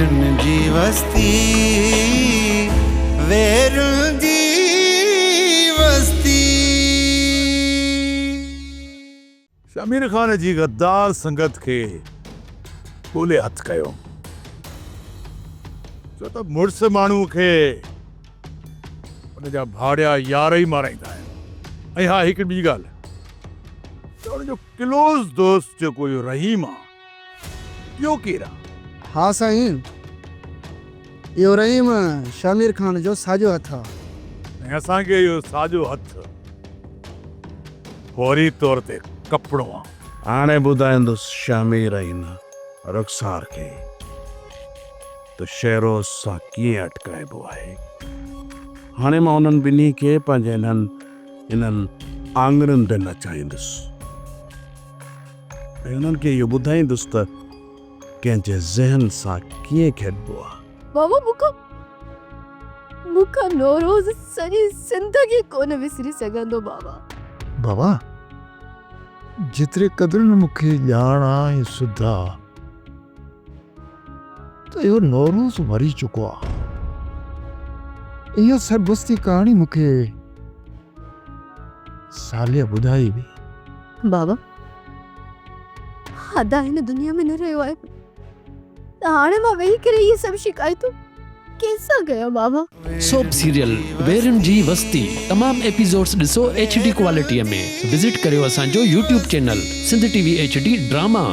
ويرن جي وستي، ويرن جي وستي. شهمير خان جي غدار سنگت کي ڳولي هٿ ڪيو. ڇو ته مڙس ماڻهو کي ان جا ڀاڙيا يار ئي مارائيندا آهن ۽ ها هڪ ٻي ڳالهه ته ان جو ڪلوز دوست جيڪو اهو رحيم آ اهو ڪير آ؟ ها سائين اهو رحيم شهمير خان جو ساڄو هٿ آ. ۽ اسان کي اهو ساڄو هٿ فوري طور تي ڪپڻو آ. هاڻي ٻڌائيندس شهمير ۽ نه رخسار کي ته شهروز سان ڪيئن اٽڪائبو آهي. هاڻي مان انهن ٻنهي کي پنهنجي انهن انهن آڱرين تي نچائيندس ۽ انهن کي اهو ٻڌائيندس ته ڪنهن جي ذهن سان ڪيئن کيڏبو آهي. بابا مون کان مون کان نوروز سڄي زندگي ڪونه وسري سگهندو بابا. بابا جيتري قدر نه مون کي ڄاڻ آ ۽ سڌ آ ته اهو نوروز مري چڪو آ. اها سربستي ڪهاڻي مون کي صالح ٻڌائي هئي. بابا ادا هن دنيا ۾ نه رهيو آهي ته هاڻي مان ويهي ڪري اهي سڀ شڪايتون ڪنهن سان ڪيان بابا. سوپ سيريل ويرين جي وستي تمام ايپيسوڊس ڏسو ايڇ ڊي ڪوالٽي ۾ وزٽ ڪريو اسان جو YouTube channel Sindh T V H D drama.